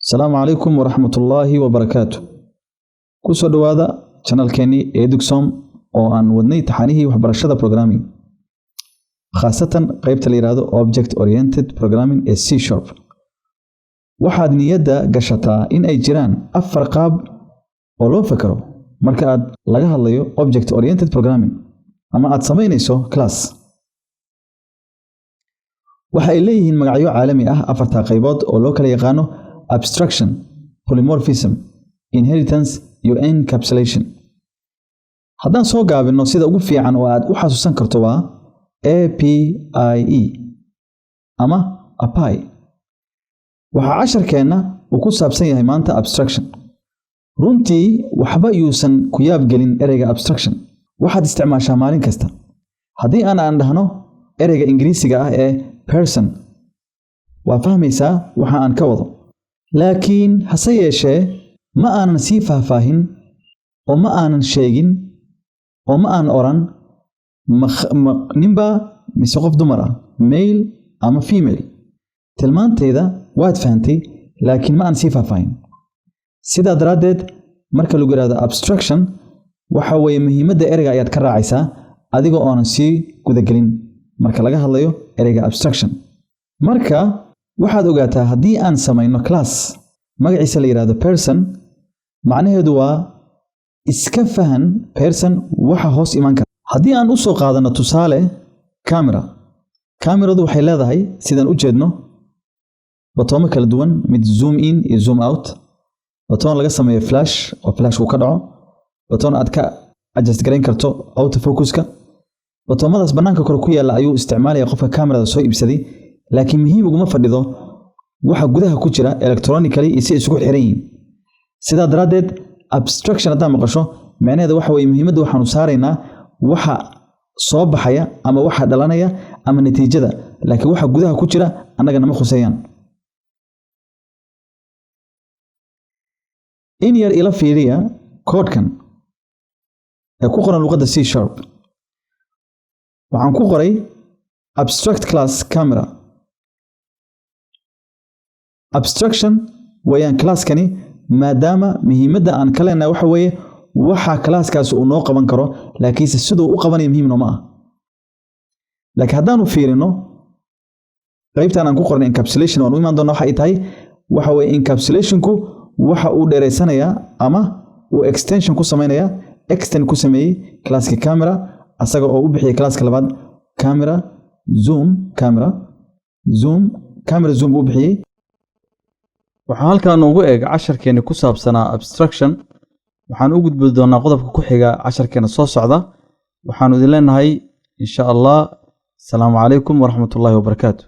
Asalaamu calaykum waraxmatullaahi wabarakaatu. Ku soo dhowaada channelkeenii Edugsom oo aan wadnay taxanihii waxbarashada programming, khaasatan qaybta la yidhaahdo Object Oriented Programming ee C#. Waxaad niyadda gashataa in ay jiraan afar qaab oo loo fakaro marka aad laga hadlayo Object Oriented Programming ama aad samaynayso class. Waxa ay leeyihiin magacyo caalami ah afartaa qaybood oo loo kala yaqaano abstraction, polymorphism, inheritance iyo encapsulation. Haddaan soo gaabino, sida ugu fiican oo aad u xasuusan karto waa APIE ama API. Waxaa casharkeenna uu ku saabsan yahay maanta abstraction. Runtii waxba yuusan ku yaab gelin ereyga abstraction. Waxaad isticmaashaa maalin kasta. Haddii aan dhahno ereyga Ingiriisiga ah ee person, waa fahmaysaa waxa aan ka wado. Laakiin hase yeeshee, ma aanan sii faahfaahin oo ma aanan sheegin oo ma aan oran ninba mise qof dumar ah, male ama female. Tilmaantayda waad fahantay, laakiin ma aan sii faahfaahin. Sidaa daraaddeed, marka lagu yidhahdo abstraction, waxa weeye muhiimadda ereyga ayaad ka raacaysaa adigoo oonan sii gudagelin marka laga hadlayo ereyga abstraction. Marka waxaad ogaataa, haddii aan samayno class magaciisa la yidhahdo person, macnaheedu waa iska fahan person waxa hoos iman kara. Haddii aan u soo qaadano tusaale camera, cameradu waxay leedahay, sidaan u jeedno, batoomo kala duwan: mid zoom in iyo zoom out, batoon laga sameeyo flash oo flashku ka dhaco, batoon aad ka adjust garayn karto autofocuska. Batoomadaas bannaanka kore ku yaalla ayuu isticmaalaya qofka kamerada soo iibsaday, laakiin muhiim uguma fadhido waxa gudaha ku jira electronically iyo si isugu xiran yihiin. Sidaa daraaddeed, abstraction haddaad maqasho, micnaheedu waxa weye muhiimadda waxaanu saaraynaa waxa soo baxaya ama waxa dhalanaya ama natiijada, laakiin waxa gudaha ku jira annaga nama khuseeyaan. In yar ila fiiriya koodhkan ee ku qoran luqadda C#. Waxaan ku qoray abstract class camera. Abstraction weeyaan classkani, maadaama muhiimadda aan ka leenahay waxa weeye waxa classkaasi uu noo qaban karo, laakiinse siduu u qabanayo muhiim nooma ah. Laakiin haddaanu fiirino qaybtan aan ku qornay encapsulation, waan u imaan doona waxa ay tahay. Waxa weeye encapsulationku waxa uu dheeraysanayaa ama uu extension ku sameynaya, extend ku sameeyey classka camera, asaga oo u bixiyay classka labaad camera zoom. Camera zoom, camera zoom buu u bixiyey. Waxaa halkan ugu eg casharkeeni ku saabsanaa abstraction. Waxaan u gudbi doonaa qodobka ku xiga casharkeena soo socda. Waxaanu idin leenahay, insha Allah, asalaamu calaykum waraxmatullaahi wabarakaatu.